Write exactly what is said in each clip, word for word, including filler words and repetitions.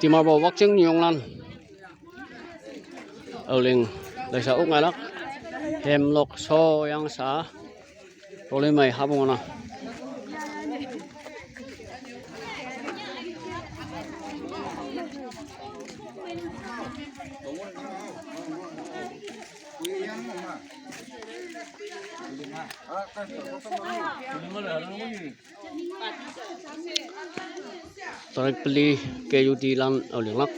Dimapur Wakching Newland. Aoleang leisa ok ngailak. Hemlok so yangsa. Tolimai hapung ona. Tarik peli K U T lan aoleanglak.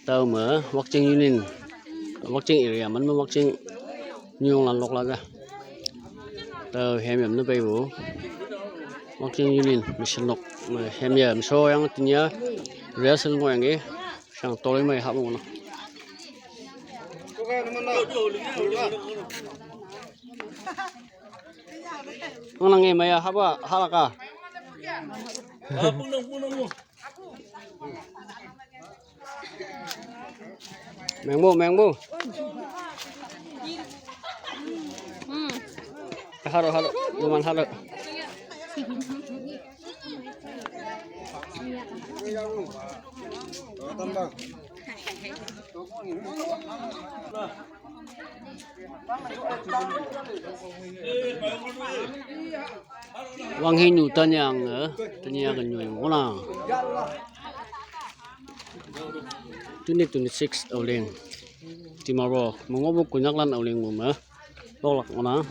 Tao me Wakching Union, Wakching area man me Wakching Newland lok la ja. Tao hem yam ne pei bu. Wakching Union mission lok me hem yam so yang tinia rehearsal ngohyangki. Sang Tolimai hapung ona. Nang nang e maya haba halaka. Mengbu, mengbu. Halo, halo, luman halo. Wang hinu tanyang, eh, tanyang nyu ngona. Twenty twenty-six aoleang. Dimapur, mengobu kunyaklan aoleang mum, eh. Loklak ngona.